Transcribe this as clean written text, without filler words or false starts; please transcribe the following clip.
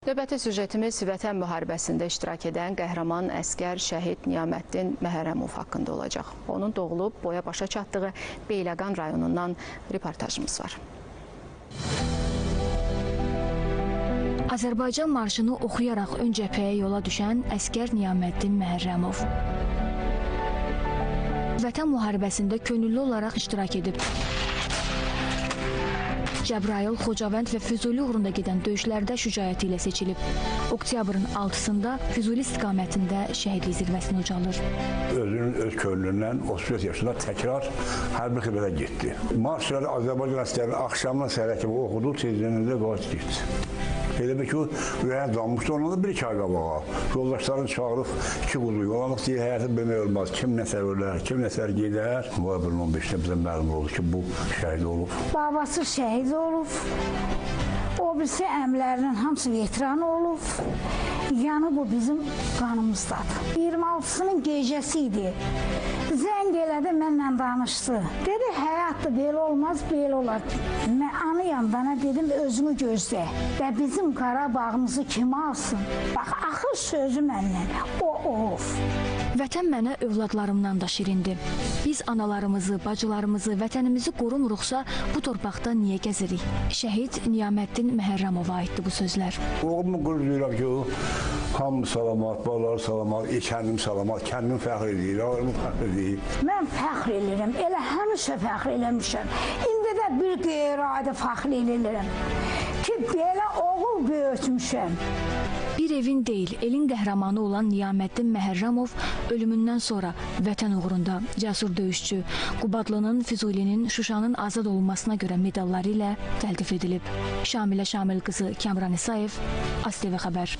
Növbəti süjetimiz Vətən müharibəsində iştirak edən qəhrəman əsgər şəhid Niyaməddin Məhərrəmov haqqında olacaq. Onun doğulub boya başa çatdığı Beyləqan rayonundan reportajımız var. Azərbaycan marşını oxuyaraq ön cəbhəyə yola düşən əsgər Niyaməddin Məhərrəmov. Vətən müharibəsində könüllü olaraq iştirak edib. Cəbrayıl, Xocavənd və Füzuli uğrunda gedən döyüşlərdə şücaəti ilə seçilib. Oktyabrın 6-sında Füzuli istiqamətində şəhidlik zirvəsinə ucalır. Özünün öz könlündən 35 yaşında təkrar hərbi xidmətə getdi. Marşları Azərbaycan əsgərinin axşamdan səhərə kimi oxudu, tezliyində də qayıt getdi. Elə bil ki, o ürəyə dammışdı, ondan da bir-iki ay qabağa. Yoldaşlarını çağırıb iki quzu yolanıq deyir, həyatı bilmək olmaz. Kim nəsər ölər, kim nəsər gedər. Noyabrın 15-də bizə məlum oldu ki, bu şəhid olub. Babası şəhid olub, o birisi əmlərinin hamısı veteran olub. Yəni bu bizim qanımızdadır. 26-sının gecəsi idi. Zəng elədi, mənlə danışdı. Dedi, həyatdır, belə olmaz, belə olar. Mən anıyam, bana dedim, özünü gözlə. Və bizim Qarabağımızı kim alsın? Bax, axır sözü məndən, o olub. Vətən mənə övladlarımdan da şirindir. Biz analarımızı, bacılarımızı, vətənimizi qorumuruqsa, bu torpaqda niyə gəzirik? Şəhid Niyaməddin Məhərrəmova aiddir bu sözlər. Oğlumu qürur duyuram ki, hamı salamat, balaları salamat, kəndimi salamat, kəndim fəxr edir, ailəmi fəxr edir. Mən fəxr edirəm, elə həmişə fəxr eləmişəm. İndi də bir qeyri-adi fəxr edirəm ki, belə oğul böyütmüşəm. Bir evin deyil, elin qəhrəmanı olan Niyaməddin Məhərrəmov ölümündən sonra vətən uğrunda cəsur döyüşçü, Qubadlının, Füzulinin, Şuşanın azad olunmasına görə medalları ilə təltif edilib. Şamilə Şamil qızı Kamran İsayev, ASTV xəbər.